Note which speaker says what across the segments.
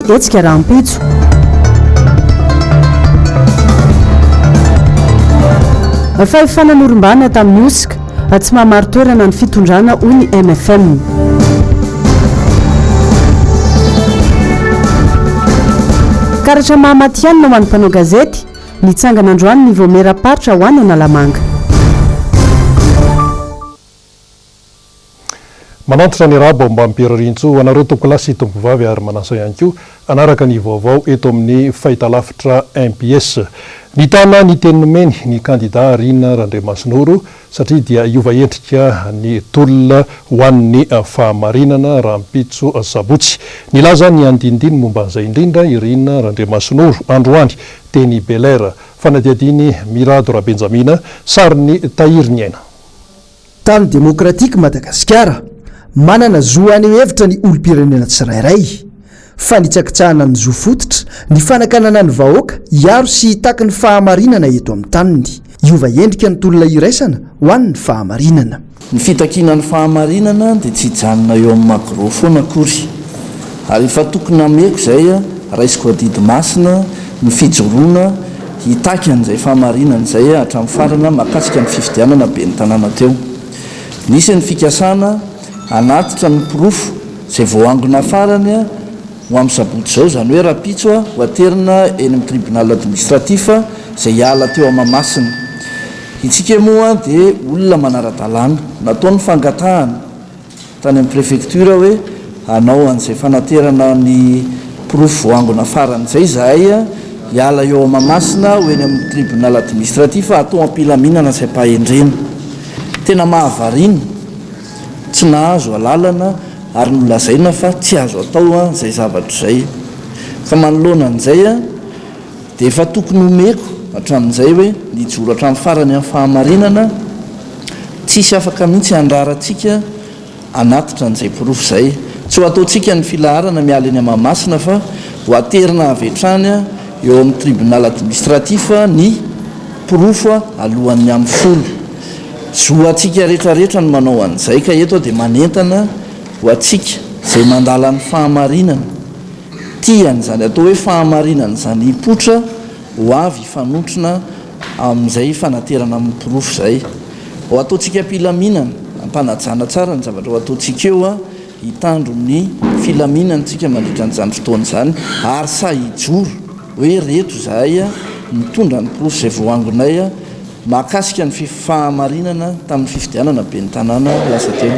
Speaker 1: Hetsika rahampitso. Fahefana norombahana tamin'ny hosoka, tsy mahamari-toerana ny fitondrana hoy ny mfm. Karatra maha matihanina ho an'ny mpanao gazety, nitsangana androany ny vaomieram-paritra ho any Analamanga.
Speaker 2: Manantitra ny rabo mbam-pirariantsoa ho anareo tompokolahy sy tompovavy ary manasa ihany koa hanaraka ny vaovao eto amin'ny fahitalavitra mbs. Nitana ny teny nomeny ny kandida Rina Randriamasinoro satria dia hiova endrika ny tolona ho an'ny fahamarinana rahampitso sabotsy. Nilaza ny andinindiny momba an'izay indrindra i Rina Randriamasinoro androany teny Bel'Air. Fanadihadian'i Mirado Rabenjamina, sarin'i Tahiry Ny Aina.
Speaker 3: Tany demokratika Madagasikara. Manana zo haneho hevitra ny olom-pirenena tsirairay. Fanitsakitsahana ny zo fototra, ny fanakanana ny vahoaka hiaro sy hitaky ny fahamarinana eto amin'ny taniny. Hiova endrika ny tolona iraisana ho an'ny fahamarinana.
Speaker 4: Ny fitakiana ny fahamarinana dia tsy hijanona eo amin'ny Magro foana akory. Ary efa tokony nameko izay, raisiko adidy masina ny fijoroana hitaky an'izay fahamarinana izay hatramin'ny farana mahakasika ny fifidianana ben'ny tanàna teo. Nisy ny fikasana hanatitra ny porofo izay voaangona farany ho amin'ny sabotsy izao, izany hoe rahampitso ho aterina eny amin'ny tribunal administratif izay hiala teo Mahamasina. Itsika moa dia olona manara-dalàna. Natao ny fangatahana. Tany amin'ny préfecture hoe hanao an'izay fanaterana ny porofo voaangona farany izay izahay, hiala eo Mahamasina ho eny amin'ny tribunal administratif hatao am-pilaminana sy am-pahendrena. Tena mahavariana, tsy nahazo alalana ary nolazaina fa tsy azo atao izay zavatra izay. Ka manoloana an'izay dia efa tokony homeko hatramin'izay hoe nijoro hatramin'ny farany amin'ny fahamarinana, tsisy afaka mihitsy handrara antsika hanatitra an'izay porofo izay. Tsy ho ataontsika ny filaharana miala eny Mahamasina fa ho aterina avy hatrany eo amin'ny tribunal administratif ny porofo alohan'ny amin'ny folo. Zo antsika rehetrarehetra ny manao an'izay ka eto aho dia manentana ho antsika izay mandala ny fahamarinana, Tia an'izany atao hoe fahamarinana izany hipoitra ho avy hifanontrona amin'izay fanaterana amin'ny porofo izay. Ho ataontsika am-pilaminana, am-panajana tsara ny zavatra ho ataontsika eo, hitandro ny filaminana isika mandritra an'izany fotoana izany ary sahy hijoro hoe ireto izahay mitondra ny porofo izay voaangonay mahakasika ny fahamarinana tamin'ny fifidianana ben'ny tanàna lasa teo.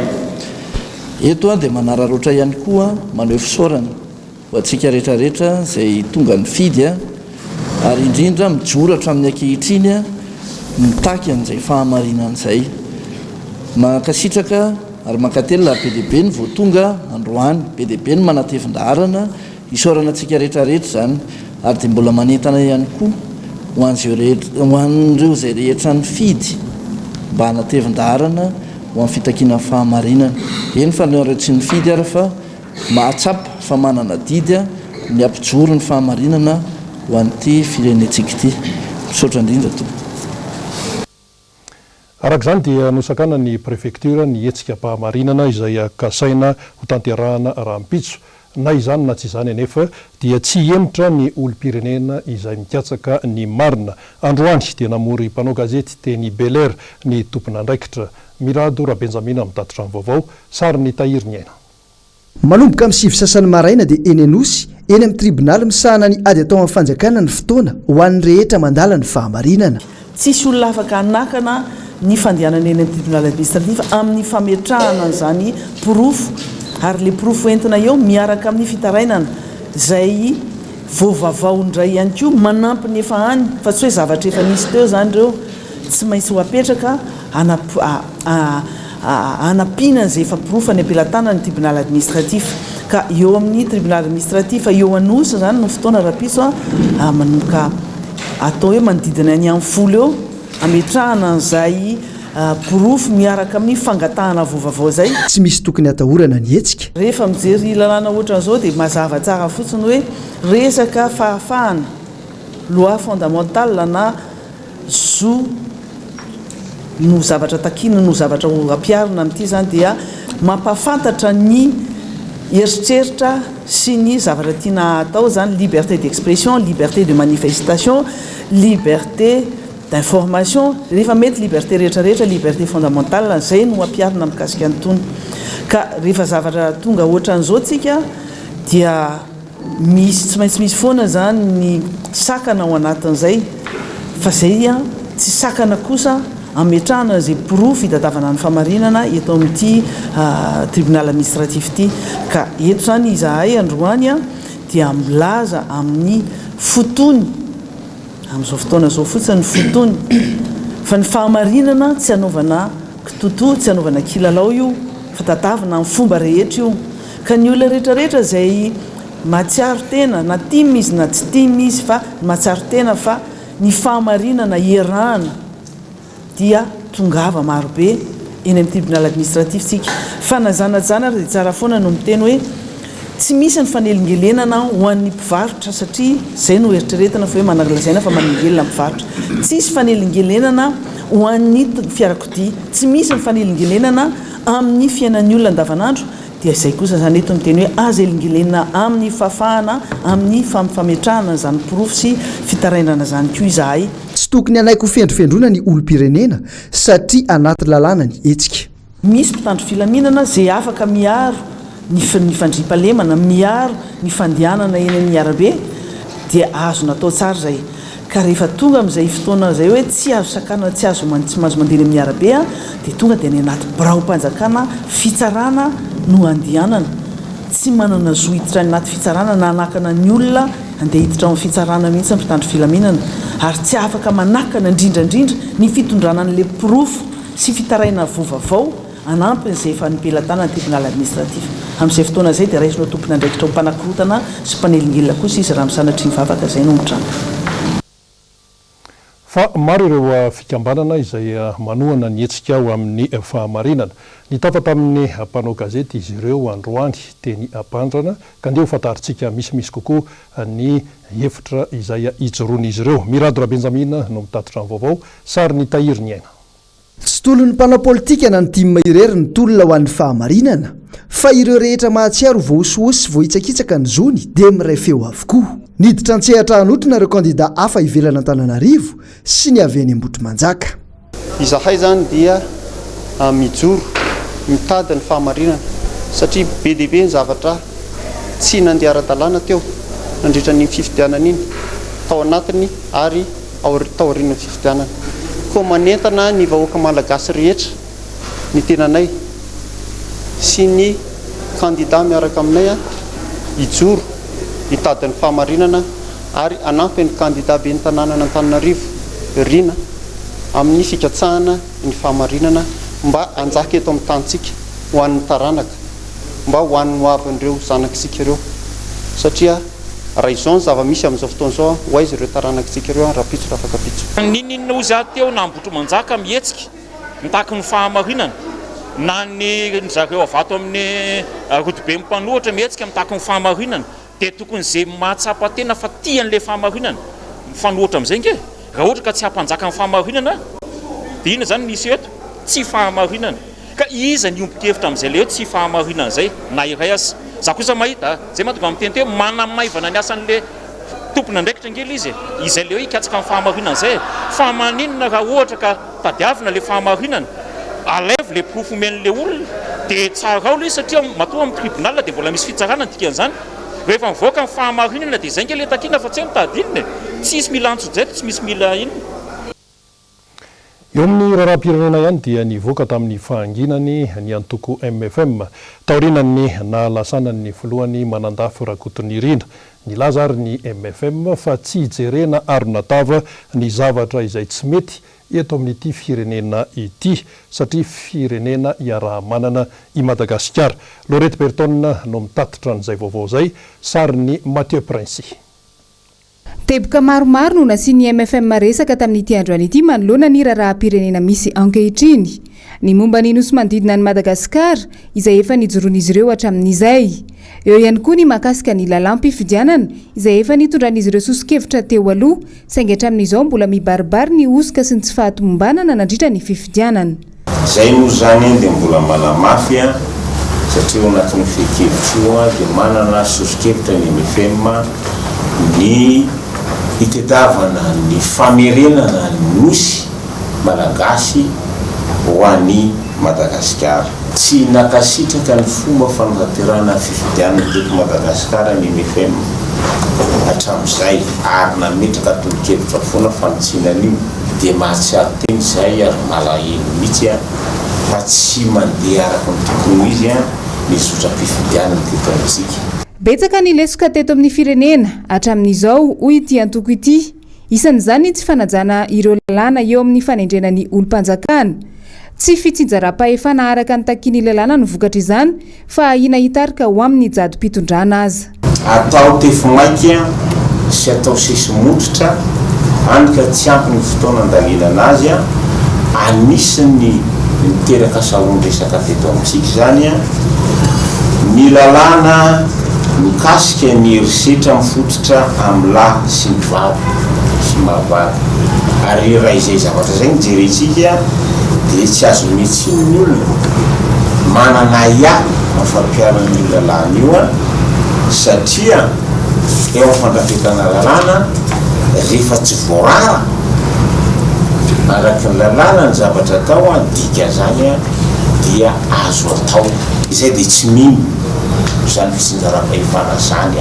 Speaker 4: Eto aho dia manararaotra ihany koa maneho fisaorana ho antsika rehetra rehetra izay tonga nifidy ary indrindra mijoro hatramin'ny ankehitriny mitaky an'izay fahamarinana izay. Mankasitraka ary mankatelina ary be dia be ny vao tonga androany, be dia be ny manatevin-daharana, isaorana antsika rehetra rehetra izany ary dia mbola manentana ihany koa ho an'izay rehetra, ho an'ireo izay rehetra nifidy mba hanatevin-daharana ho amin'ny fitakiana ny fahamarinana. Eny fa nareo tsy nifidy ary fa mahatsapa fa manana adidy ny hampijoro ny fahamarinana ho an'ity firenentsika ity. Misaotra indrindra tompoko.
Speaker 2: Araka izany dia nosakanan'ny prefektiora ny hetsika am-pahamarinana izay kasaina hotanterahana rahampitso. Na izany na tsy izany anefa dia tsy hihemotra ny olom-pirenena izay mikatsaka ny marina. Androany dia namory mpanao gazety teny Bel'Air ny tompon'andraikitra. Mirado Rabenjamina mitatitra ny vaovao, sarin'i Tahiry Ny Aina.
Speaker 3: Manomboka amin'ny sivy sasany maraina dia eny Anosy, eny amin'ny tribonaly misahana ny ady atao amin'ny fanjakana ny fotoana ho an'ny rehetra mandala ny fahamarinana.
Speaker 5: Tsisy olona afaka hanakana ny fandehanana eny amin'ny tribunal administratif amin'ny fametrahana an'izany porofo ary ilay porofo entina eo miaraka amin'ny fitarainana izay voavavao indray ihany koa manampy ny efa any fa tsy hoe zavatra efa nisy teo izany ireo tsy maintsy ho apetraka hanampiana an'izay efa porofo any am-pelatanan'ny tribunal administratif ka eo amin'ny tribunal administratif eo Anosy izany no fotoana rahampitso manomboka atao hoe manodidina ny amin'ny folo eo hametrahana an'izay porofo miaraka amin'ny fangatahana vaovao izay.
Speaker 3: Tsy misy tokony hatahorana ny hetsika.
Speaker 5: Rehefa mijery lalàna ohatran'izao dia mazava tsara fotsiny hoe resaka fahafahana, loi fondamentale na zo no zavatra takiana no zavatra ho ampiharina amin'ity izany dia mampahafantatra ny. eritreritra sy ny zavatra tiana hatao izany, liberté d'expression, liberté de manifestation, liberté d'information, rehefa mety liberté rehetra rehetra, liberté fondamentale, izay no ampiharina mikasika an'itony. Ka rehefa zavatra tonga ohatran'izao tsika dia misy, tsy maintsy misy foana izany ny sakana ao anatin'izay, fa izay tsy sakana kosa ametrahana izay porofo hitadiavana ny famarinana eto amin'ity tribunal administratif ity. Ka eto izany izahay androany dia milaza amin'ny fotony, Amin'izao fotoana izao fotsiny ny fotony fa ny fahamarinana tsy anaovana kitotoa, tsy anaovana kilalao io fa tadavina amin'ny fomba rehetra io. Ka ny olona rehetra rehetra izay mahatsiaro tena na tim izy na tsy tim izy fa mahatsiaro tena fa ny fahamarinana iarahana dia tongava marobe eny amin'ny tribunal administratif tsika. Fa na zany na zany ary dia tsara foana no miteny hoe tsy misy ny fanelingelenana ho an'ny mpivarotra satria zay no eritreretina fa hoe manalazaina fa manelingelina ny mpivarotra. Tsisy fanelingelenana ho an'ny fiarakodia, tsy misy ny fanelingelenana amin'ny fiainan'ny olona andavanandro dia izay kosa izany eto miteny hoe aza elingelenina amin'ny fahafahana amin'ny fametrahana an'izany porofo sy fitarainana izany koa izahay.
Speaker 3: Tsy tokony hanaiky ho fendrofendroina ny olom-pirenena satria anaty lalàna ny hetsika.
Speaker 5: Misy mpitandro filaminana izay afaka miaro ny ny fandriampahalemana, miaro ny fandehanana eny amin'ny arabe dia azo natao tsara izay. Ka rehefa tonga amin'izay fotoana izay hoe tsy azo sakanana, tsy azo tsy mahazo mandeha eny amin'ny arabe dia tonga dia any anaty biraom-panjakana, fitsarana no andehanana. Tsy manana zo hiditra any anaty fitsarana na hanakana ny olona Handeha hiditra ao amin'ny fitsarana mihitsy ny mpitandro filaminana ary tsy afaka manakana indrindra indrindra ny fitondrana an'ilay porofo sy fitarainana vaovavao anampiny izay efa nipelatanan'ny tribunal administratif. Amin'izay fotoana izay dia raisina ho tompon'andraikitra ho mpanakorontana sy mpanelingelina kosa izy raha sanatria mivavaka izay no mitranga.
Speaker 2: Fa maro ireo fikambanana izay manohana ny hetsika ho amin'ny fahamarinana. Nitafa tamin'ny mpanao gazety izy ireo androany teny Ampandrana ka ndeha ho fantarintsika misimisy kokoa ny hevitra izay ijoroan'izy ireo. Mirado Rabenjamina no mitatitra ny vaovao, sarin'i Tahiry Ny Aina.
Speaker 3: Tsy tolon'ny mpanao politika na ny tim irery ny tolona ho an'ny fahamarinana, fa ireo rehetra mahatsiaro ho voahosihosy sy voahitsakitsaka ny zony dia miray feo avokoa. Niditra an-tsehatra hanotrona ireo kandida hafa ivelan'Antananarivo sy ny avy eny Ambohitrimanjaka.
Speaker 6: Izahay izany dia mijoro mitady ny fahamarinana satria be dia be ny zavatra tsy nandeha ara-dalàna teo nandritra an'iny fifidianana iny, tao anatiny ary taorian'ny fifidianana. Koa manentana ny vahoaka malagasy rehetra ny tenanay sy ny kandida miaraka aminay hijoro hitady ny fahamarinana ary hanampy ny kandida ben'ny tanànan'Antananarivo Rina amin'ny fikatsahana ny fahamarinana mba hanjaka eto amin'ny tanintsika ho an'ny taranaka mba ho an'ny hoavin'ireo zanak'isika ireo satria Raha izao ny zava-misy amin'izao fotoana izao, ho aiza ireo taranakitsika ireo rahampitso rafakampitso?
Speaker 7: N'inon'inona hozy aho teo na Ambohitrimanjaka mihetsika mitaky ny fahamarinana, na ny ry zareo avy ato amin'ny rodoben'ny mpanohitra mihetsika mitaky ny fahamarinana, dia tokony izay mahatsapa tena fa tia an'ilay fahamarinana, mifanohitra amin'izay ange e! Raha ohatra ka tsy hampanjaka ny fahamarinana dia inona izany no hiseho eto? Tsy fahamarinana. Ka iza ny hiombon-kevitra amin'izay ilay hoe tsy fahamarinana izay na iray aza? Za kosa mahita a! Izay mahatonga miteny hoe manamaivana ny asan'ilay tompon'andraikitra ange ilay izy e! Izay ilay hoe hikatsaka ny fahamarinana izay e! Fa maninona raha ohatra ka tadiavina ilay fahamarinana, alaivo ilay porofo omen'ilay olona dia tsarao ilay izy satria matoa amin'ny tribunal dia mbola misy fitsarana ny dikan'izany. Rehefa mivoaka ny fahamarinana dia izay ange ilay takiana fa tsy hoe mitady inona e! Tsisy mila antsojay, tsy misy mila inona.
Speaker 2: Eo amin'ny raharaham-pirenena ihany dia nivoaka tamin'ny fahanginany ny antoko mfm taorianan'ny nahalasanan'ny filohany Manandafy Rakotonirina. Nilaza ary ny mfm fa tsy hijerena aronatava ny zavatra izay tsy mety eto amin'ity firenena ity satria firenena iaraha-manana i Madagasikara. Laurette Berton no mitatitra an'izay vaovao izay, sarin'i Mathieu Princi.
Speaker 8: Teboka maromaro no nasian'ny mfm resaka tamin'ity androany ity manoloana ny raharaham-pirenena misy ankehitriny. Ny momba ny nosy manodidina an'i Madagasikara, izay efa nijoroan'izy ireo hatramin'izay. Eo ihany koa ny mahakasika ny lalàm-pifidianana, izay efa nitondran'izy ireo soso-kevitra teo aloha, saingy hatramin'izao mbola mibaribary ny hosoka sy ny tsy fahatomombanana nandritra ny fifidianana.
Speaker 9: Izay moa izany dia mbola manamafy. Satria ao anatin'io fehin-kevitra io dia manana soso-kevitra ny mfm ny hitadiavana ny famerenana ny Nosy Malagasy ho an'i Madagasikara. Tsy nankasitraka ny fomba fanatanterahana ny fifidianana teto Madagasikara ny mfm hatramin'izay ary nametraka tolo-kevitra foana fanitsiana an'io. Dia mahatsiaro tena izahay ary malahelo mihitsy fa tsy mandeha araka ny tokony ho izy ny zotram-pifidianana teto amintsika.
Speaker 8: Betsaka ny lesoka teto amin'ny firenena hatramin'izao, hoy ity antoko ity. Isan'izany ny tsy fanajana ireo lalàna eo amin'ny fanendrena ny olom-panjakana. Tsy fitsinjaram-pahefana araka ny takian'ny lalàna no vokatr'izany fa ahiana hitarika ho amin'ny jadom-pitondrana aza.
Speaker 9: Atao tefy maika sy atao sesi-mototra, hany ka tsy ampy ny fotoana andalinana azy. Anisan'ny niteraka sahon-dresaka teto amintsika izany ny lalàna mikasika ny herisetra mifototra amin'ny lahy sy ny vavy sy mahavavy. Ary raha izay zavatra izay no jerentsika dia tsy azo ometsiny ny olona manana ahiahy amin'ny fampiharana an'io lalàna io satria eo amin'ny fandrafetana lalàna rehefa tsy voarara araka ny lalàna ny zavatra atao, dikan'izany dia azo atao. Izay dia tsy mino izany fitsinjaram-pahefana izany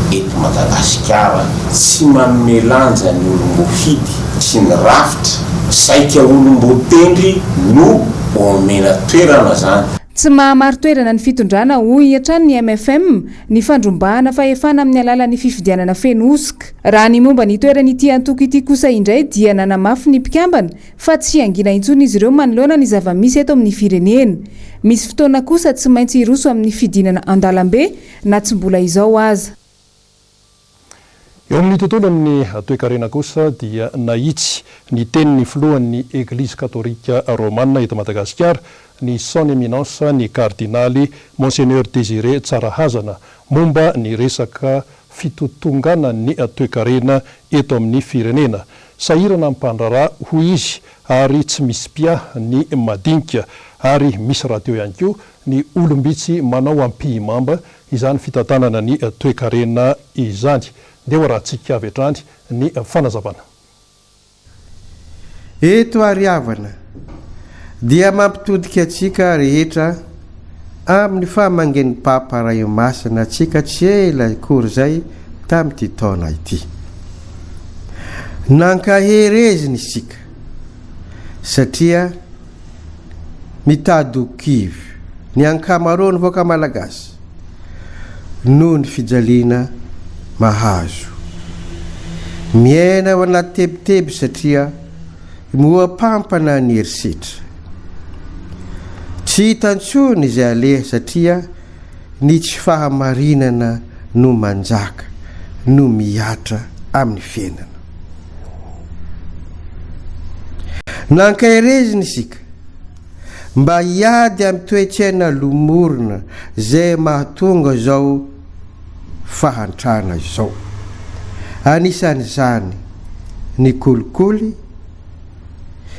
Speaker 9: eto Madagasikara. Tsy manome lanja ny olom-boafidy sy ny rafitra, saika olom-boatendry no omena toerana izany.
Speaker 8: Tsy maha-marin-toerana ny fitondrana, hoy hatrany ny mfm, ny fandrombahana fahefana amin'ny alalan'ny fifidianana feno hosoka. Raha ny momba ny toeran'ity antoko ity kosa indray dia nanamafy ny mpikambana fa tsy hangina intsony izy ireo manoloana ny zava-misy eto amin'ny firenena. Misy fotoana kosa tsy maintsy hiroso amin'ny fidinana an-dalambe na tsy mbola izao aza.
Speaker 2: Eo amin'ny tontolon'ny toekarena kosa dia nahitsy ny tenin'ny filohan'ny Eglizy Katolika Romana eto Madagasikara, ny Son Eminence ny Kardinaly Monseigneur Désiré Tsarahazana momba ny resaka fitotonganan'ny toekarena eto amin'ny firenena. Sahirana ny mpandraharaha, hoy izy, ary tsy misy mpiahy ny madinika, ary misy rahateo ihany koa ny olom-bitsy manao ampihimamba izany fitantanana ny toekarena izany. Ndeha hoarahantsika avy hatrany ny fanazavana.
Speaker 10: Eto ary havana dia mampitodika antsika rehetra amin'ny famangian'ny Papa Ray Masina antsika tsy ela akory izay tamin'ity taona ity. Nankaherezina isika satria mitady ho kivy ny ankamaroan'ny vahoaka malagasy noho ny fijaliana mahazo. Miaina ao anaty tebiteby satria mihoa-pampana ny herisetra. Tsy hita intsony izay aleha satria ny tsy fahamarinana no manjaka, no mihatra amin'ny fiainana. Nankaherezina isika mba hiady amin'ny toe-tsaina lomorina izay mahatonga izao fahantrana izao. Anisan'izany ny kolikoly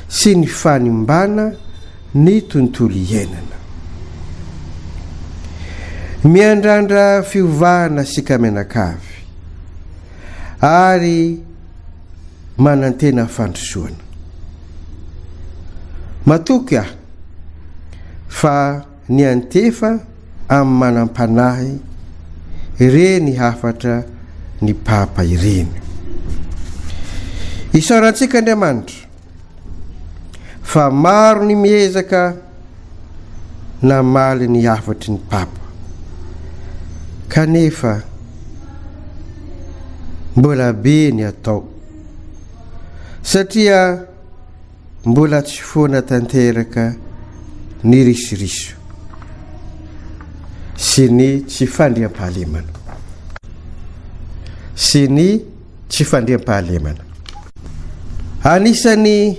Speaker 10: sy ny fanimbana ny tontolo iainana. Miandrandra fiovana isika mianakavy ary manantena fandrosoana. Matoky aho fa niantefa amin'ny manam-panahy ireny hafatra ny Papa ireny. Isaorantsika Andriamanitra fa maro ny miezaka namaly ny hafatry ny Papa, kanefa mbola be ny atao satria mbola tsy foana tanteraka ny risoriso sy ny tsy fandriampahalemana sy ny tsy fandriampahalemana. Anisan'ny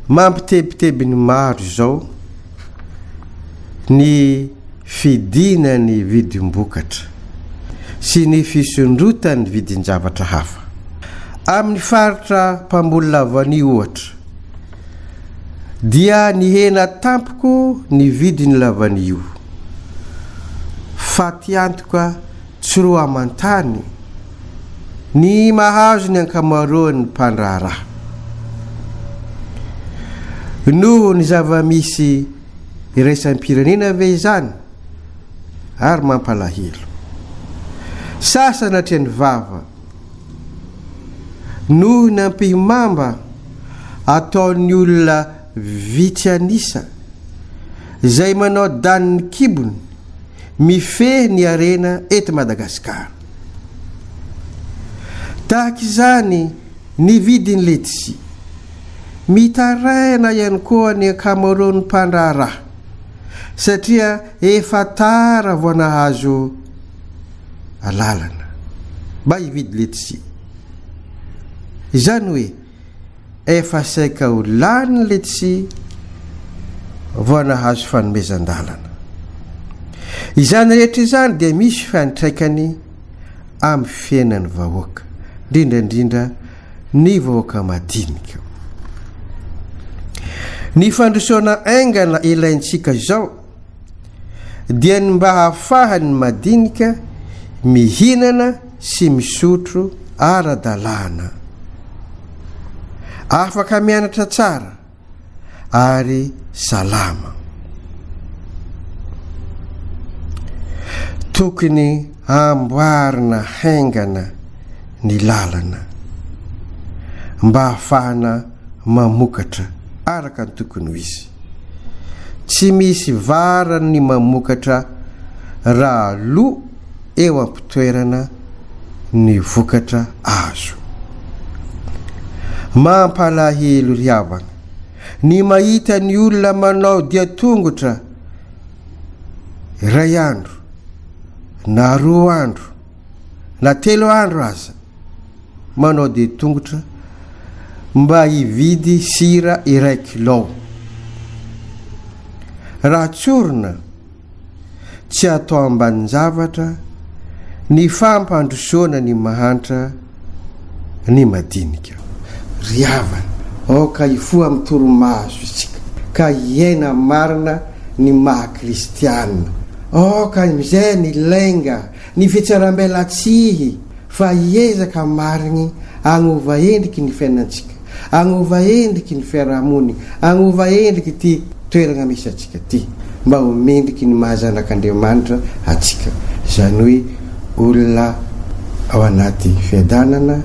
Speaker 10: mampitebiteby ny maro izao ny fidinan'ny vidim-bokatra sy ny fisondrotan'ny vidin-javatra hafa. Amin'ny faritra mpamboly lavanio ohatra, dia nihena tampoko ny vidin'ny lavanio. Fatiantoka tsy roa aman-tany ny mahazo ny ankamaroan'ny mpandraharaha. Noho ny zava-misy iraisam-pirenena ve izany? Ary mampalahelo. Sa sanatria ny vava noho ny ampihimamba ataon'ny olona vitsy an'isa izay manao danin'ny kibony mifehy ny harena eto Madagasikara. Tahaka izany ny vidin'ny letisia. Mitaraina ihany koa ny ankamaroan'ny mpandraharaha satria efa tara vao nahazo alalana mba hividy letisia. Izany hoe Efa saika ho lany letsy vao nahazo fanomezan-dalana. Izany rehetra izany dia misy fiantraikany amin'ny fiainan'ny vahoaka, indrindra indrindra ny vahoaka madinika. Ny fandrosoana haingana ilaintsika izao dia ny mba hahafahan'ny madinika mihinana sy misotro ara-dalàna, afaka mianatra tsara ary salama. Tokony amboarina haingana ny lalana mba hahafahana mamokatra araka ny tokony ho izy. Tsy misy varany ny mamokatra raha lo eo am-pitoerana ny vokatra azo. Mampalahelo ry havana ny mahita ny olona manao dia tongotra iray andro na roa andro na telo andro aza manao dia tongotra mba hividy sira iray kilao. Raha tsorina, tsy atao ambanin-javatra ny fampandrosoana ny mahantra ny madinika. Ry havana, aoka hifoha amin'ny torimaso isika ka hiaina marina ny maha kristiana. Aoka amin'izay ny lainga, ny fitsaram-belatsihy, Fa hiezaka marigny hagnova endriky ny fiainantsika, hagnova endriky ny fiarahamonigny, hagnova endriky ty toeragna misy antsika ty, mba ho mendriky ny maha zanak'Andriamanitra antsika, izany hoe olona ao anaty fiadanana,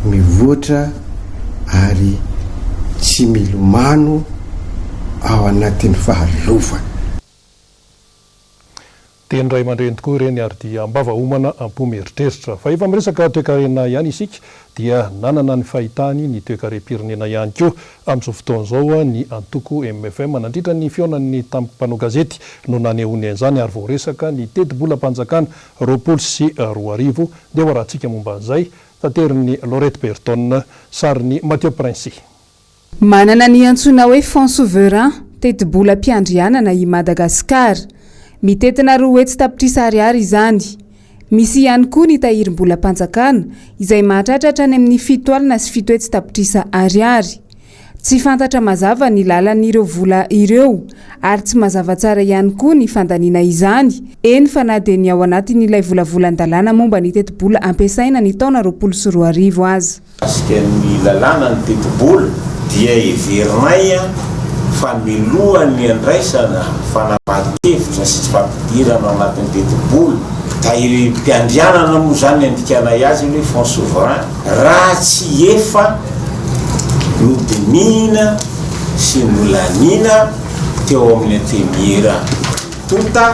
Speaker 10: mivoatra ary tsy milomano ao anatin'ny fahalovana.
Speaker 2: Teny ray aman-dreny tokoa ireny ary dia am-bava homana am-po mieritreritra. Fa efa miresaka toekarena ihany isika dia nanana ny fahitany ny toekarem-pirenena ihany koa amin'izao fotoana izao ny antoko mfm. Nandritra ny fihaonany tamin'ny mpanao gazety no nanehoany an'izany ary voaresaka ny tetibolam-panjakana 2020. Ndeha ho arahantsika momba an'izay taterin'i Laurette Berton, sarin'i Mathieu Princi.
Speaker 8: Manana ny antsoina hoe Fonds souverain, tetibolam-piandrianana, i Madagasikara. Mitentina 200 tapitrisa ariary izany. Misy ihany koa ny tahirim-bolam-panjakana, izay mahatratra hatrany amin'ny 770 tapitrisa ariary. Tsy fantatra mazava ny lalan'ireo vola ireo, ary tsy mazava tsara ihany koa ny fandaniana izany, eny fa na dia ny ao anatin'ilay volavolan-dalàna momba ny tetibola ampiasaina ny taona 2020 aza.
Speaker 9: Mikasika ny lalàna ny tetibola dia heverinay fa milohan'ny handraisana fanapahan-kevitra sy fampidirana ao anatin'ny tetibola, tahirim-piandrianana moa izany ny andikanay azy hoe fonds souverain, raha tsy efa nodinihina sy nolaniana teo amin'ny Antenimiera. Tonta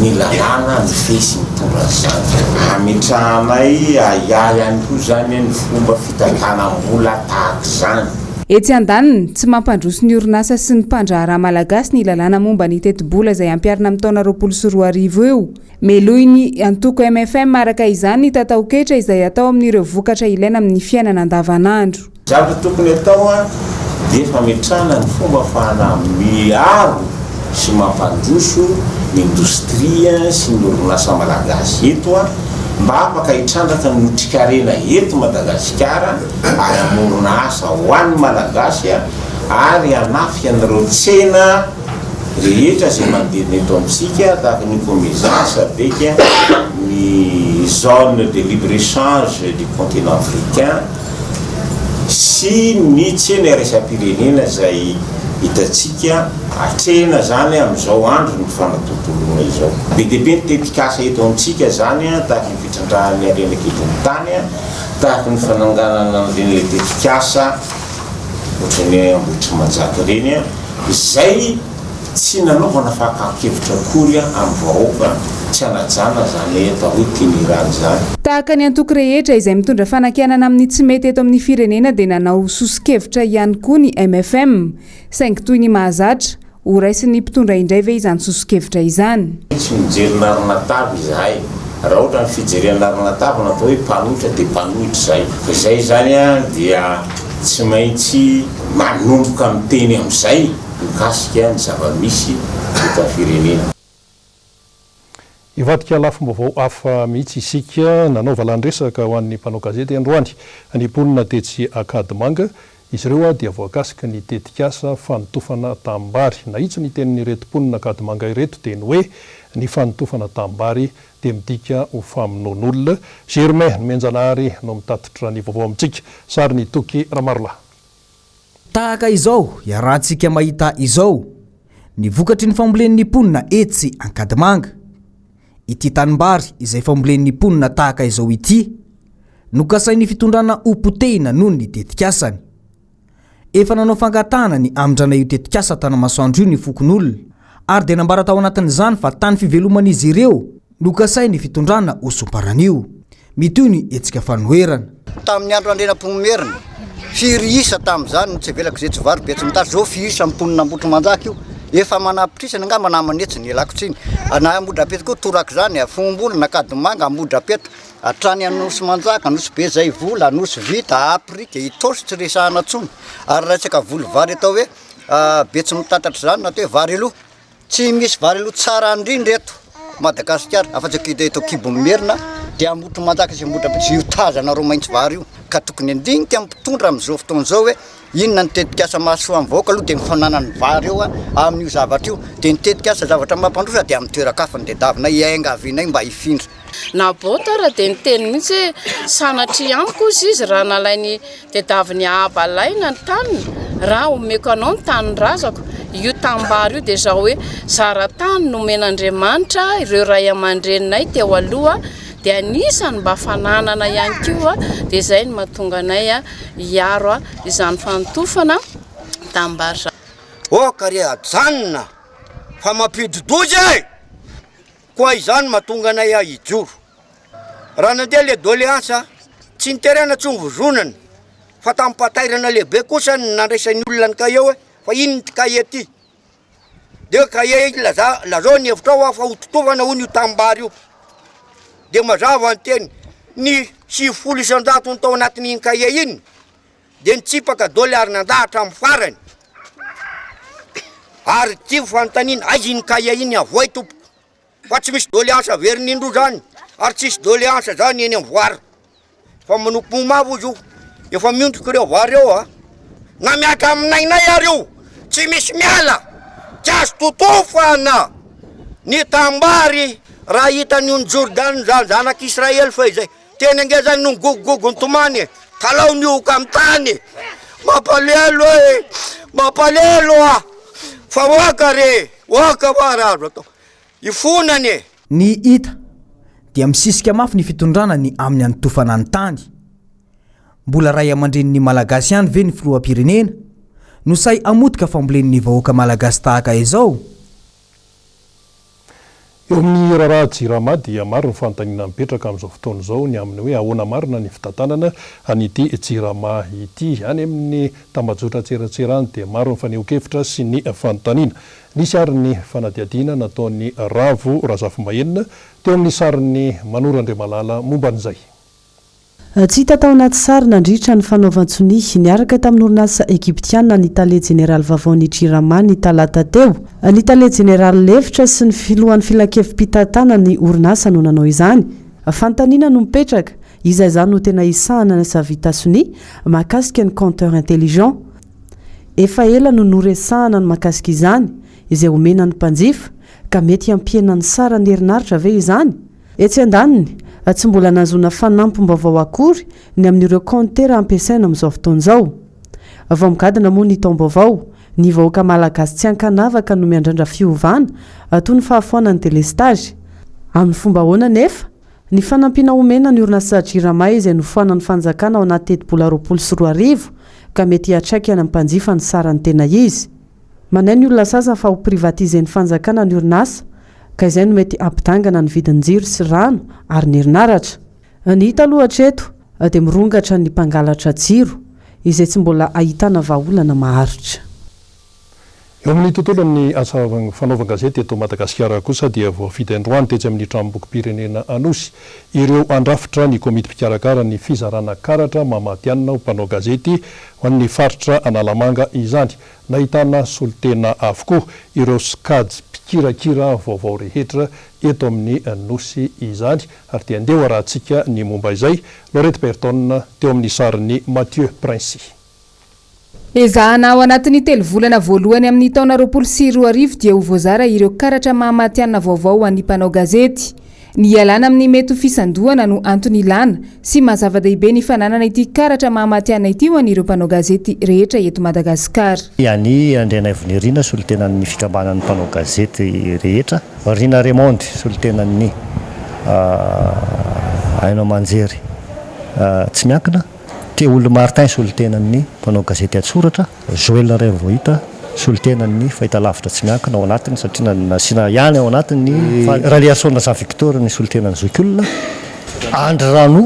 Speaker 9: ny lalàna mifehy sy mitondra an'izany. Ametrahanay ahiahy ihany koa izany ny fomba fitantanam-bola tahaka izany.
Speaker 8: Etsy andaniny, tsy mampandroso ny orinasa sy ny mpandraharaha malagasy ny lalàna momba ny tetibola izay hampiharina amin'ny taona 2020 io. Melohin'ny antoko mfm araka izany ny tataoketra izay atao amin'ireo vokatra ilaina amin'ny fiainana andavanandro.
Speaker 9: Zavatra tokony atao dia fametrahana ny fomba ahafahana miaro sy mampandroso ny indostria sy ny orinasa malagasy eto mba afaka hitrandraka ny otrikarena eto Madagasikara ary hamorona asa ho an'ny Malagasy ary hanafika an'ireo tsena. rehetra izay manodidina eto amintsika tahaka ny Comesa, Sadec, ny zone de libre échange du continent africain sy ny tsena iraisam-pirenena izay hitantsika atrehina izany amin'izao andron'ny fanatontoloana izao. Be dia be ny tetikasa eto amintsika izany tahaka ny fitrandrahan'ny harena an-kibon'ny tany, tahaka ny fananganana an'ireny tetikasa ohatran'ny hoe Ambohitrimanjaka ireny izay tsy nanaovana fakan-kevitra akory amin'ny vahoaka, tsy hanajana izany atao hoe teny-irany izany.
Speaker 8: Tahaka ny antoko rehetra izay mitondra fanakianana amin'ny tsy mety eto amin'ny firenena dia nanao soso-kevitra ihany koa ny mfm, saingy toy ny mahazatra, Ho raisin'ny mpitondra indray ve izany soso-kevitra izany?
Speaker 9: Tsy mijery narinatavy izahay. Raha ohatra ny fijerena narinatavy no atao hoe mpanohitra dia mpanohitra izahay. Fa izay izany dia tsy maintsy manomboka miteny amin'izay mikasika ny zava-misy eto amin'ny firenena.
Speaker 2: Hivadika lafim-baovao hafa mihitsy isika. Nanao valan-dresaka ho an'ny mpanao gazety androany ny mponina tetsy Ankadimanga. Izy ireo dia voakasiky ny tetikasa fanotofana tanimbary. Nahitsy ny tenin'ireto mponina Ankadimanga ireto dia ny hoe ny fanotofana tanimbary dia midika ho famonoan'olona. Germain Nomenjanahary no mitatitra ny vaovao amintsika. Sarin'i Toky Ramarolahy.
Speaker 3: Tahaka izao iarahantsika mahita izao ny vokatry ny fambolen'ny mponina etsy Ankadimanga. Ity tanimbary izay fambolen'ny mponina tahaka izao ity no kasain'ny fitondrana ho potehina noho ny tetikasany. Efa nanao fangatahana ny hamindrana io tetikasa Tanamasoandro io ny fokonolona ary dia nambara tao anatin'izany fa tany fiveloman'izy ireo no kasain'ny fitondrana ho somparan'io. Mitohy ny hetsika fanoherana.
Speaker 11: Tamin'ny andro Andrianampoinimerina, firy isa tamin'izany no tsy avelako izay tsy vary be tsy mitady, zao firy isa mponina Ambohitrimanjaka io, efa manapitrisany angamba na aman'hetsiny, ialako tsiny, na Ambohidrapeto koa torak'izany, Fombolana, Ankadimanga, Ambohidrapeto, hatrany Anosimanjaka, Anosibe Zaivola, Anosivita, Afrika, Itaosy tsy resahana intsony, ary raha resaka voly vary atao hoe be tsy mitatatra izany na atao hoe vary aloha, Tsy misy vary aloha tsara indrindra eto Madagasikara afa-tsy eto eto an-kibon'ny Merina dia Ambohitrimanjaka sy Ambohidrapeto io tazanareo maitso vary io ka tokony handinika ny mpitondra amin'izao fotoana izao hoe inona ny tetikasa mahasoa ny vahoaka aloha dia ny fananany vary eo amin'io zavatra io dia ny tetikasa zavatra mampandroso dia amin'ny toeran-kafa no tadiavinay hiangavianay mba hifindra.
Speaker 12: Nabota ary dia niteny mihitsy hoe, Sanatria amiko, hozy izy, raha nalain'i tediavin'i Ahaba alaina ny taniny, raha omeko anao ny tanin'ny razako. Io tanimbary io dia izao hoe, zara-tany nomen'Andriamanitra ireo ray aman-dreninay teo aloha, dia anisany mba fananana ihany koa, dia izay no mahatonga anay hiaro izany fanotofana tanimbary izany.
Speaker 13: Aoka re ajanona fa mampidi-doza e! Koa izany mahatonga anay hijoro. Raha nandeha le doléance, tsy niterena tsy novozonana, fa tamim-pahatairana lehibe kosa no nandraisan'ny olona ny cahier hoe fa inona ity cahier ity? Dia hoe cahier iny laza, lazao ny hevitrao aho fa hototovana hono io tanimbary io. Dia mazava ny teny, ny 90 isan-jatony tao anatin'iny cahier iny dia nitsipaka doly ary nandà hatramin'ny farany. Ary ity fanontaniana, aiza iny cahier iny avoay tompoko? Fa tsy misy doléance averiny indroa zany, ary tsisy doléance zany eny amin'ny voara. Fa manompo mavo izy io, efa miondrika ireo vary ireo a. Na miatra aminainay ary io, tsy misy miala, tsy azo totofana ny tambary raha hitan'ny ony Jordana zany zanak'Israely fahizay. Teny ange zany no migogogogo nitomany e! Talao mihohoka amin'ny tany e! Mampalahelo e! Mampalahelo ah! Fa oaka re! Oaka hoa raha azo atao! Ifonany e!
Speaker 3: Ny hita dia misisika mafy ny fitondrana ny amin'ny hanotofana ny tany. Mbola ray aman-drenin'ny Malagasy ihany ve ny filoham-pirenena no sahy hamotika fambolen'ny vahoaka Malagasy tahaka izao?
Speaker 2: Eo amin'ny raharaha Jirama dia maro ny fanontaniana mipetraka amin'izao fotoana izao ny amin'ny hoe ahoana marina ny fitantanana an'ity Jirama ity. Any amin'ny tambajotran-tserasera any dia maro ny fanehoan-kevitra sy ny fanontaniana. Nisy ary ny fanadihadiana nataon'i Ravo Razafimahenina teo amin'ny sarin'i Manoro Andriamalala momba an'izay.
Speaker 1: Tsy hita tao anaty sary nandritra ny fanaovan-tsonia niaraka tamin'ny orinasa Egyptiana ny tale jeneraly vaovaon'ny Jirama ny talata teo. Ny tale jeneraly lefitra sy ny filohan'ny filankevi-pitantanana ny orinasa no nanao izany. Fanontaniana no mipetraka, iza izany no tena hisahana ny asa vita sonia mahakasika ny compteur intelligent? Efa ela no noresahana ny mahakasika izany. izay omena ny mpanjifa, ka mety hampihena ny saran'ny herinaratra ve izany? Etsy andaniny, tsy mbola nahazoana fanampim-baovao akory ny amin'ireo kaontera ampiasaina amin'izao fotoana izao. Vao migadona moa ny taom-baovao, ny vahoaka malagasy tsy ankanavaka no miandrandra fiovana toy ny fahafoanan'ny delestazy. Amin'ny fomba ahoana anefa? Ny fanampiana omena ny orinasa Jirama izay nofoanan'ny fanjakana ao anaty tetibola 2020 ka mety hiantraika any amin'ny mpanjifa ny sarany tena izy. Manahy ny olona sasany fa ho privatiser-n'ny fanjakana ny orinasa ka izay no mety hampidangana ny vidin-jiro sy rano ary ny herinaratra. Ny hita aloha hatreto dia mirongatra ny mpangalatra jiro izay tsy mbola ahitana vahaolana maharitra.
Speaker 2: Eo amin'ny tontolon'ny asa fanaovan-gazety eto Madagasikara kosa dia voafidy androany tetsy amin'ny Tranombokim-pirenena Anosy ireo handrafitra ny komity mpikarakara ny fizarana karatra maha matihanina ho mpanao gazety ho an'ny faritra Analamanga izany. Nahitana solontena avokoa ireo sokajy mpikirakira vaovao rehetra eto amin'ny Nosy izany ary dia andeha ho arahantsika ny momba izay. Laurette Berton teo amin'ny sarin'i Mathieu Princi.
Speaker 8: Ezahana ao anatin'ny telo volana voalohany amin'ny taona 2020 dia ho voazara ireo karatra maha matihanina vaovao ho an'ny mpanao gazety. Ny hialana amin'ny mety ho fisandohana no antony ilana sy maha zava-dehibe ny fananana ity karatra maha matihanina ity ho an'ireo mpanao gazety rehetra eto Madagasikara.
Speaker 14: Annie Andrianaivonirina, solontenan'ny fikambanan'ny mpanao gazety rehetra. Rina Raymond, solontenan'ny haino aman-jery tsy miankina. Théoul Martin, solontenan'ny mpanao gazety an-tsoratra, Joël Rainvohita, solontenan'ny fahitalavitra tsy miankina ao anatiny satria nasiana ihany ao anatiny, Raliarson Jean Victor ny solontenan'ny zokiolona, Andry Rano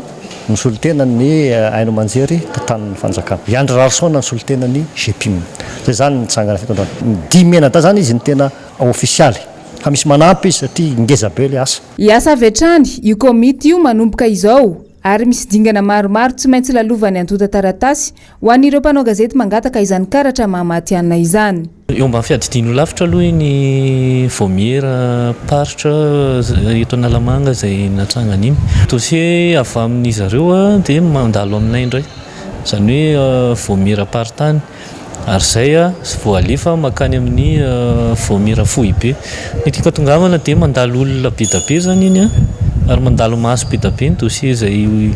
Speaker 14: ny solontenan'ny haino aman-jery tantanin'ny fanjakana, i Andry Raharison ny solontenan'ny Gpim. Izay izany ny nitsangana fito androany. Ny dimy mianadahy izany izy no tena ofisialy fa misy manampy izy satria ngeza be ilay asa.
Speaker 8: Hiasa avy hatrany io komity io manomboka izao. ary misy dingana maromaro tsy maintsy lalovan'ny antontan-taratasy ho an'ireo mpanao gazety mangataka izany karatra maha matihanina izany.
Speaker 15: Eo ambany fiadidian'io lavitra aloha iny vaomiera-paritra eto Analamanga izay natsangana iny. Dossier avy amin'izy ireo dia mandalo aminay indray, izany hoe vaomiera-paritany. Ary izay vao alefa mankany amin'ny vaomiera foibe. Ny tiako hatongavana dia mandalo olona be dia be izany iny an, ary mandalo maso be dia be ny dossier izay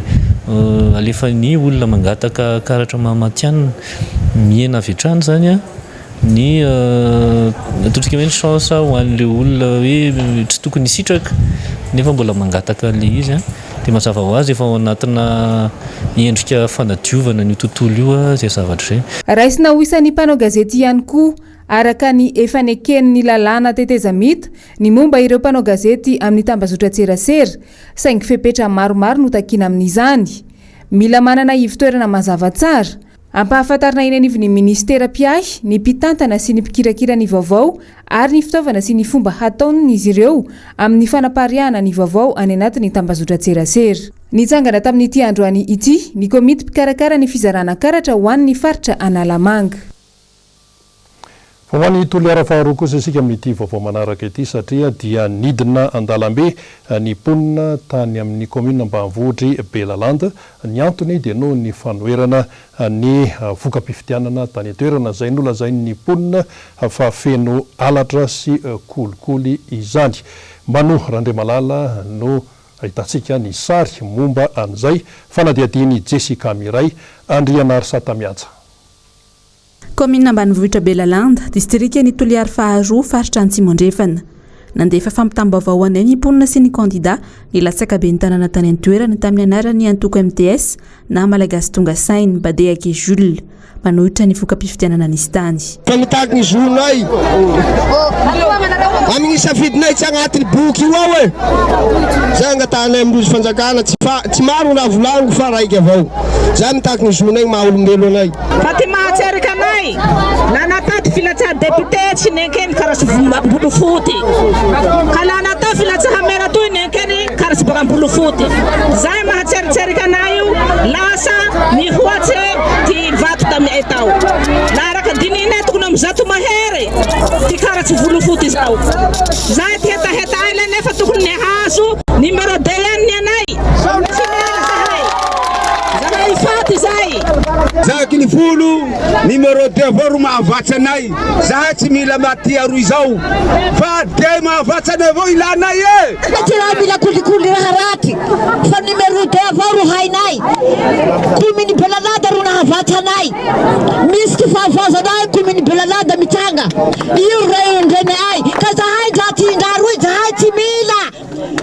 Speaker 15: alefan'ny olona mangataka karatra maha matihanina. Mihena avy hatrany izany an ny ataontsika hoe ny chance ho an'ilay olona hoe tsy tokony hisitraka nefa mbola mangataka an'ilay izy an. Dia mazava ho azy efa ao anatina endrika fanadiovana an'io tontolo io izay zavatra izay.
Speaker 8: Raisina ho isan'ny mpanao gazety ihany koa, araka ny efa neken'ny lalàna tetezamita, ny momba ireo mpanao gazety amin'ny tambazotran-tserasera, saingy fepetra maromaro no takiana amin'izany. Mila manana ivon-toerana mazava tsara. Ampahafantarina eny anivon'ny minisitera mpiahy ny mpitantana sy ny mpikirakira ny vaovao ary ny fitaovana sy ny fomba hataon'izy ireo amin'ny fanapariahana ny vaovao any anatin'ny tambazotran-tserasera. Nitsangana tamin'ity androany ity ny komity mpikarakara ny fizarana karatra ho an'ny faritra Analamanga.
Speaker 2: Vao ho any Toliara faharoa kosa isika amin'ity vaovao manaraka ity satria dia nidina an-dalambe ny mponina tany amin'ny kaominina ambanivohitr'i Belalanda. Ny antony dia noho ny fanoherana ny voka-pifidianana tany an-toerana izay nolazain'ny mponina fa feno halatra sy kolikoly izany. Mano Randriamalala no ahitantsika ny sary momba an'izay fanadihadian'i Jessica Miray Andrianarisatamihaja.
Speaker 16: Kaominina ambanivohitra Belalanda, distrikan'i Toliary faharoa, faritra Antsimo Andrefana. Nandefa fampitam-baovao ho anay ny mponina sy ny kandidà nilatsaka ben'ny tanàna tany an-toerana tamin'ny anaran'ny antoko mts na Malagasy Tonga Saina, Badehake Jules, manohitra ny voka-pifidianana nisy tany.
Speaker 17: Fa mitaky ny zonay amin'ny safidinay tsy agnatin'ny boky io ao e! Zay angatahanay amin'ny fanjakana tsy fa tsy maro raha volagniko fa raiky avao. Zay mitaky ny zonay maha olombelo anay.
Speaker 18: Fa ty mahatseriky anay la natao ty filatsaha député tsy nenkeny karatsy Ambolofoty ka la natao filatsaha maire toy nenkeny karatsy baka Ambolofoty zay mahatseritseriky anay io lasa mihoatse ty vato tamiay tao la araka dinihinay tokony am zato mahery ty karatsy volofoty zao zay ty hetaheta ay la nefa tokony nihazo numéro deux ihany ny anay tsy mila zahay zahay faty zay. anay.
Speaker 17: Zaky ny folo, numéro deux avao ro mahavatsy anay, zahay tsy mila aty aroy zao fa deux mahavatsy anay avao ilanay e!
Speaker 18: Tsy raha mila kolikoly raha raty fa numéro deux avao ro hainay, commune Belalanda ro nahavatsy anay, misy ty fahavoazana ao commune Belalanda mitsanga, io ro ray aman-dreny ay, ka zahay ndra ty ndra aroy zahay tsy mila.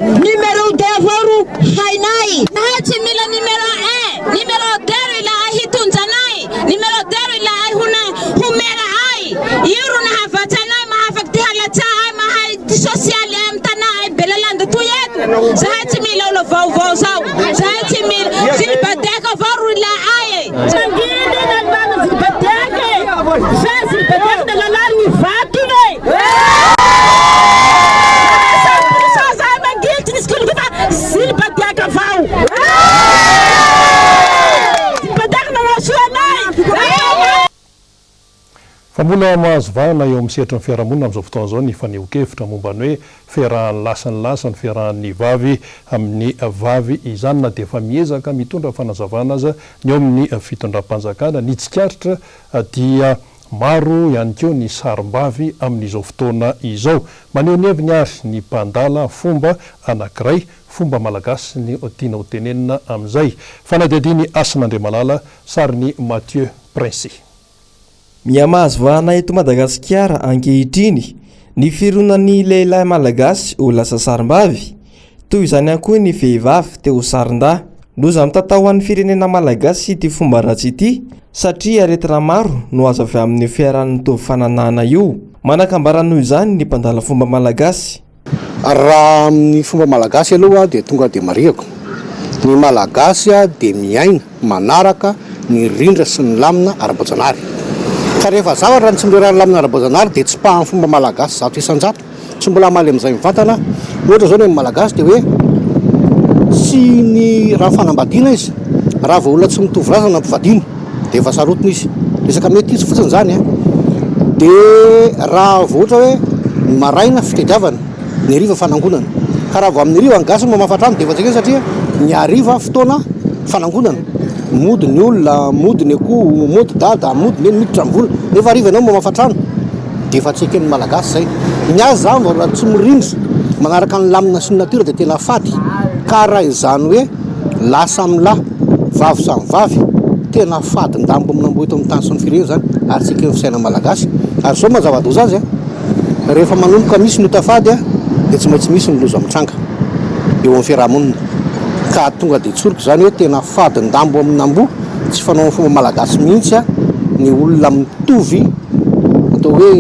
Speaker 18: Numéro deux avao ro hainay. Zahay tsy mila numéro un, numéro deux ro ila'ay hitondra anay, numéro deux ro ila'ay ho na ho maire ay, io ro nahavatsa anay, mahafaky ty halatsa ay, mahay ty sosialy ay amy tanà ay Belalanda toy eto, zahay tsy mila olo vaovao zao, zahay tsy mila, zilibadeka avao ro ila'ay e. Manginy lalàna zilibadeka e, fa zilibadeka de lalàna ivato igny e.
Speaker 2: Fa mbola mahazo vahana eo amin'ny sehatry ny fiarahamonina amin'izao fotoana izao ny fanehoan-kevitra momba ny hoe fiarahan'ny lahy sy ny lahy sy ny fiarahan'ny vavy amin'ny vavy izany na dia efa miezaka mitondra fanazavana aza ny eo amin'ny fitondram-panjakana. Ny tsikaritra dia Maro ihany koa ny sarim-bavy amin'izao fotoana izao. Maneho ny heviny ary ny mpandala fomba anankiray, fomba malagasy no tiana ho tenenina amin'izay. Fanadihadian'i Hasina Andriamalala, sarin'i Mathieu Princi.
Speaker 19: Mihamahazo vahana eto Madagasikara ankehitriny ny fironan'ny lehilahy malagasy ho lasa sarim-bavy. Toy izany ihany koa ny vehivavy te ho sarin-dahy. Loza mitatao ho an'ny firenena malagasy ity fomba ratsy ity satria aretina maro no azo avy amin'io fiarahan'ny mitovy fananahana io. Manan-kambara noho izany ny mpandala fomba malagasy.
Speaker 20: Raha amin'ny fomba malagasy aloha dia tonga dia marihako, ny malagasy dia miaina manaraka ny rindra sy ny lamina ara-boajanahary. Ka rehefa zavatra no tsy mireharaha ny lamina ara-boajanahary dia tsipahan'ny fomba malagasy 100%. Tsy mbola hamaly amin'izay mivantana aho. Ohatra izao ny amin'ny Malagasy dia hoe tsy ny raha fanambadiana izy, raha vao olona tsy mitovy razana ampivadiana dia efa sarotiny izy. Resaka metisy fotsiny izany an. Dia raha vao ohatra hoe ny maraina fitediavana, ny hariva fanangonana. Ka raha vao amin'ny hariva ny gasy no mamafa trano dia efa tsy ekena satria ny hariva fotoana fanangonana. Mody ny olona, mody ny akoho, mody dada, mody neny, miditra ny vola. Nefa hariva ianao mamafa trano. Dia efa tsy eken'ny Malagasy izay. Ny azy izany vao raha tsy mirindra manaraka ny lamina sy ny natiora dia tena fady. Ka raha izany hoe lahy samy lahy, vavy samy vavy, tena fadin-dambo amin'amboa eto amin'ny tany sy ny firenena izany ary tsy eken'ny fisainan'ny Malagasy. Ary izao maha zava-doza azy an, rehefa manomboka misy ny ota fady dia tsy maintsy misy ny loza mitranga eo amin'ny fiaraha-monina. Ka tonga dia tsoriko izany hoe tena fadin-dambo amin'amboa, tsy fanao amin'ny fomba malagasy mihitsy ny olona mitovy atao hoe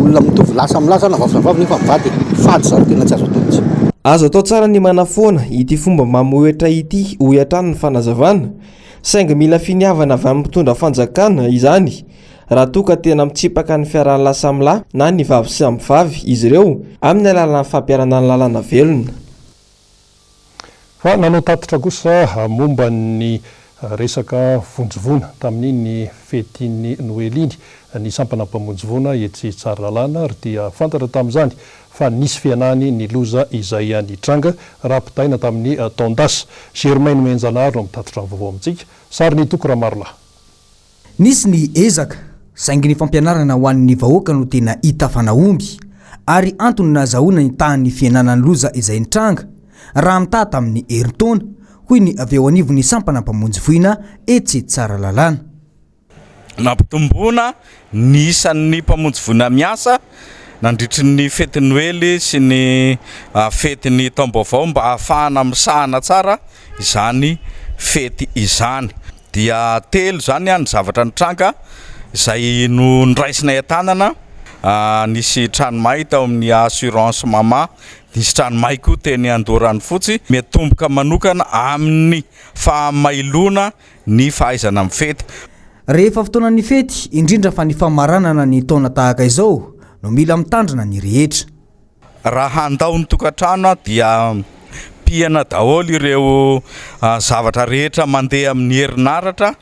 Speaker 20: olona mitovy lahy samy lahy zany na vavy samy vavy nefa mivady e! Fady zany tena tsy azo atao mihitsy.
Speaker 19: Azo atao tsara ny manafoana ity fomba mamohehitra ity, hoy hatrany ny fanazavana, saingy mila finiavana avy amin'ny mpitondra fanjakana izany raha toa ka tena mitsipaka ny fiarahan'ny lahy samy lahy na ny vavy samy vavy izy ireo amin'ny alalan'ny fampiharana ny lalàna velona.
Speaker 2: Fa nanao tatitra kosa momba ny resaka vonjy voina tamin'iny fetin'ny Noely iny ny sampana mpamonjy voina etsy Tsaralalàna ary dia fantatra tamin'izany fa nisy fihenany ny loza izay nitranga raha ampitahaina tamin'ny taon-dasa. Germain Nomenjanahary no mitatitra ny vaovao amintsika. Sarin'i Toky Ramarolahy.
Speaker 3: Nisy ny ezaka, saingy ny fampianarana ho an'ny vahoaka no tena hita fa nahomby, ary antony nahazahoana ny tahan'ny fihenana ny loza izay nitranga, raha mitaha tamin'ny herintaona, hoy ny avy eo anivon'ny sampana mpamonjy voina etsy Tsaralalàna.
Speaker 21: Nampitomboana ny isan'ny mpamonjy voina miasa nandritry ny fetin'ny Noely sy ny fetin'ny taom-baovao mba hahafahana misahana tsara izany fety izany. Dia telo izany ny zavatra nitranga izay no noraisinay an-tanana, nisy trano may tao amin'ny assurance mama, nisy trano may koa teny Andoharanofotsy, miatomboka manokana amin'ny fahamailoana ny fahaizana mifety.
Speaker 3: Rehefa fotoanan'ny fety, indrindra fa ny famaranana ny taona tahaka izao, no mila mitandrina ny rehetra.
Speaker 21: Raha handao ny tokantrano aho dia pihana daholo ireo zavatra rehetra mandeha amin'ny herinaratra,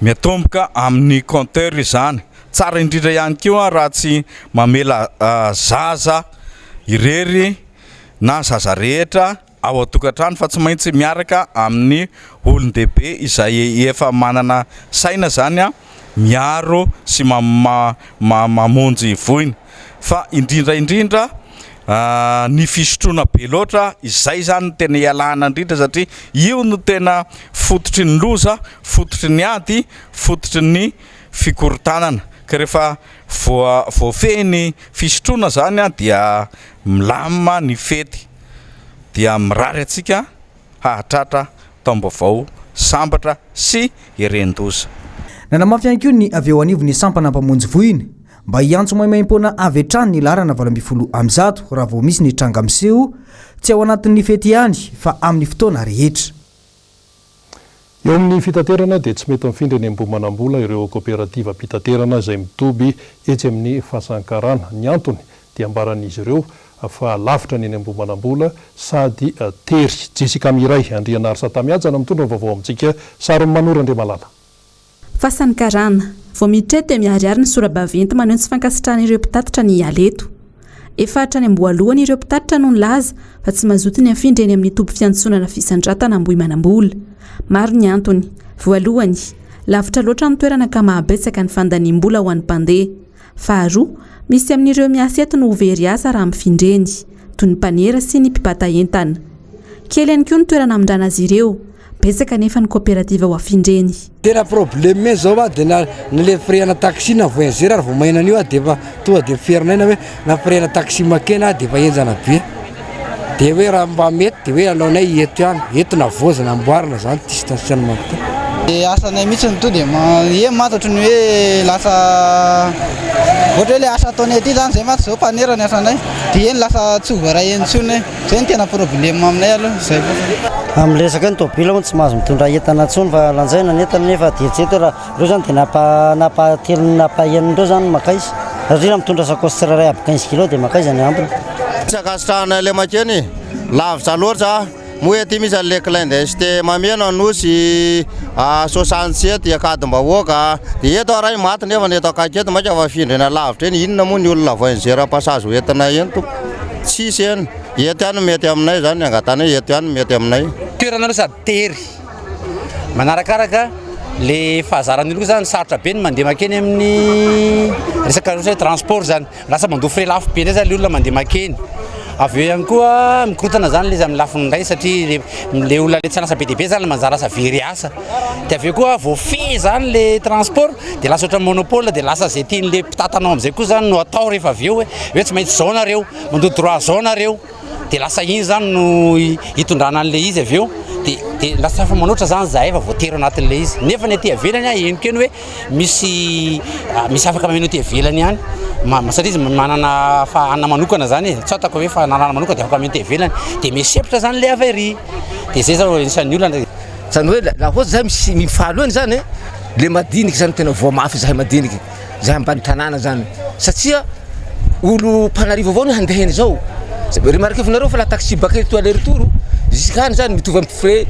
Speaker 21: miatomboka amin'ny compteur izany. Tsara indrindra ihany koa raha tsy mamela zaza irery na zaza rehetra. ao an-tokantrano fa tsy maintsy miaraka amin'ny olon-dehibe izay efa manana saina izany miaro sy mamonjy voina fa indrindra indrindra ny fisotroana be loatra izay izany no tena ialana indrindra satria io no tena fototry ny loza, fototry ny ady, fototry ny fikorontanana ka rehefa voa voafehy ny fisotroana izany dia milamina ny fety dia mirary antsika hahatratra taom-baovao sambatra sy heren-doza.
Speaker 4: Nanamafy ihany koa ny avy eo anivon'ny sampana mpamonjy voina mba hiantso maimaimpoana avy hatrany ny laharana 118 raha vao misy ny tranga miseho, tsy ao anatin'ny fety ihany fa amin'ny fotoana rehetra.
Speaker 2: Eo amin'ny fitaterana dia tsy mety mifindra eny Ambohimanambola ireo koperativam-pitaterana izay mitoby etsy amin'ny Fasankarana. Ny antony dia ambaran'izy ireo fa lavitra ny eny Ambohimanambola sady tery. Jessica Miray Andrianarisatamihaja no mitondra ny vaovao amintsika. Sarin'i Manoro Andriamalala.
Speaker 16: Fasan'ny Karana. Vao miditra eto dia miharihary ny sora-baventy maneho ny tsy fankasitrahan'ireo mpitatitra ny hiala eto. Efa hatrany am-boalohany ireo mpitatitra no nilaza fa tsy mazoto ny hafindra eny amin'ny toby fiantsonana Fisandratana Ambohimanambola. Maro ny antony. Voalohany, lavitra loatra ny toerana ka mahabetsaka ny fandaniam-bola ho an'ny mpandeha. Faharoa, misy amin'ireo miasa eto no ho very asa raha mifindra eny, toy ny mpanera sy ny mpibata entana. Kely ihany koa ny toerana hamindrana azy ireo, betsaka anefa ny kaoperativa ho afindra eny.
Speaker 22: Tena problème zao a de na le frais ana taxi na voyageur ary vao maheno an'io a de efa tonga de miferinaina hoe na frais ana taxi makena a de efa henjana be de hoe raha mba mety de hoe alaonay eto ihany eto na voza na amboarina zany ty stationnement ty.
Speaker 23: De asanay mihitsy no tonga de eny mantsy ohatry ny hoe lasa ohatra hoe le asa ataonay aty zany zay mantsy zao mpanera ny asanay de eny lasa tsy ho voaray eny intsony hoe zay no tena problème aminay aloha zay fotsiny.
Speaker 24: Amin'ny resaka hoe ny tôbila hono tsy mahazo mitondra entana intsony fa lanjaina ny entana nefa de eritrereto hoe raha ireo zany de na ampahatelony na ampaheniny ireo zany mankaiza satria raha mitondra sakaosy tsirairay aby 15 kilos de mankaiza ny ambiny.
Speaker 25: Tsy ankasitrahanay le makeny e, lavitra loatra, moa ety misy anle clandestin mameno anosy 67 ankadimbahoaka, de eto aho ray maty nefa ny eto akaiky eto maika fa findrena lavitra eny, inona moa ny olona voyageur passage ho entinay eny tompoko, tsisy eny, eto ihany no mety aminay zany ny angatanay eto ihany no mety aminay.
Speaker 26: Toerana aloha sady tery. Manarakaraka le fahazaran'ny olona koa zany sarotra be ny mandeha makeny amin'ny resaka ohatra hoe transport zany. Lasa mandoa frais lafo be indray zany le olona mandeha makeny. Avy eo ihany koa mikorontana zany le izy amin'ny lafiny iray satria le le olona le tsy an'asa be dia be zany manjary lasa very asa. Dia avy eo koa voafehy zany le transport dia lasa ohatran'ny monopole dia lasa zay tian'le mpitantana ao amin'izay koa zany no atao rehefa avy eo hoe hoe tsy maintsy zao nareo, mandoa droit zao nareo. Dia lasa iny zany no hitondrana an'ilay izy avy eo, dia dia lasa afa-manoatra zany zahay fa voatery ao anatin'ilay izy. Nefa ny aty ivelany a, henoko eny hoe misy misy afaka mameno aty ivelany ihany, ma- satria izy manana fahanana manokana zany e, tsy ataoko hoe fananana manokana dia afaka mameno aty ivelany, dia misepotra zany ilay avy ery, dia zay zao anisan'ny olana.
Speaker 27: Zany hoe raha ohatra zany misy mifaly eo zany e, le madiniky zany tena voa mafy zahay madiniky. Zay ambany tanàna zany satria olo mpanarivo avao no handeha an'izao, remarquer nareo fa la taxi baka eto aller retour jusqu'any zany mitovy amin'ny frais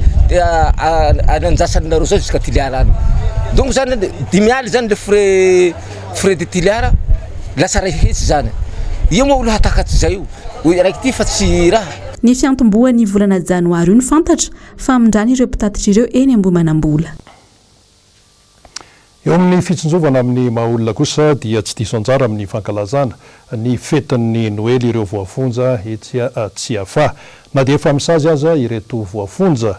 Speaker 27: any anjasanareo zao jusqu'à Toliara any, donc zany dimy aly zany le frais frais de Toliara lasa ray hetsy zany, io moa olo hahatakatry zay io, raiky ty fa tsy raha.
Speaker 16: Ny fiantombohan'ny volana janoary io no fantatra fa hamindrana ireo mpitatitra ireo eny Ambohimanambola.
Speaker 2: Eo amin'ny fitsinjovana amin'ny maha olona kosa dia tsy diso anjara amin'ny fankalazana ny fetin'ny Noely ireo voafonja etsy Tsiafahy. Na dia efa misazy aza ireto voafonja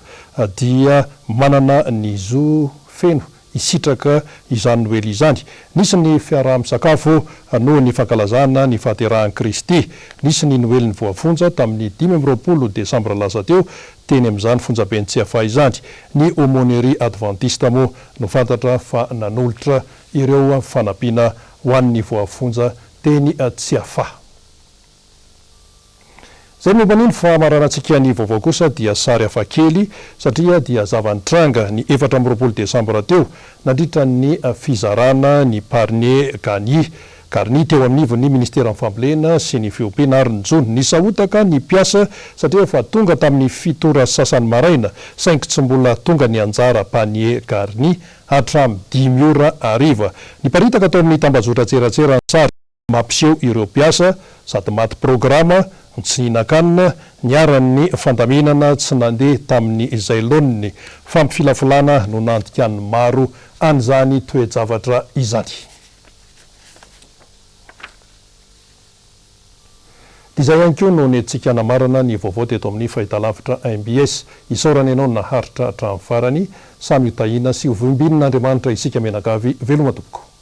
Speaker 2: dia manana ny zo feno hisitraka izany Noely izany. Nisy ny fiaraha-misakafo noho ny fankalazana ny fahaterahan'i Kristy. Nisy ny Noelin'ny voafonja tamin'ny 25 desambra lasa teo Teny amin'izany fonjaben'i Tsiafahy izany, ny Aumônerie Adventiste moa no fantatra fa nanolotra ireo fanampiana ho an'ny voafonja teny Tsiafahy. Izay ny momba an'iny fa hamaranantsika ny vaovao kosa dia sary hafakely satria dia zava-nitranga ny 24 desambra teo nandritra ny fizarana ny panier gagny Garni teo anivon'ny Ministeran'ny Fambolena sy ny Fiompiana ary ny Jono. Nisahotaka ny mpiasa satria efa tonga tamin'ny fito ora sasany maraina, saingy tsy mbola tonga ny anjara panier garni hatramin'ny dimy ora hariva. Niparitaka tao amin'ny tambajotran-tserasera ny sary mampiseho ireo mpiasa sady maty programa. tsy nihinan-kanina, niharan'ny fandaminana tsy nandeha tamin'izay laoniny. Fampifilafilana no nandikan'ny maro an'izany toe-javatra izany. Dia izay ihany koa no nentintsika namarana ny vaovao teto amin'ny fahitalavitra mbs. Isaorana ianao naharitra hatramin'ny farany. Samy ho tahiana sy ho vimbin'Andriamanitra isika mianakavy. Veloma tompoko.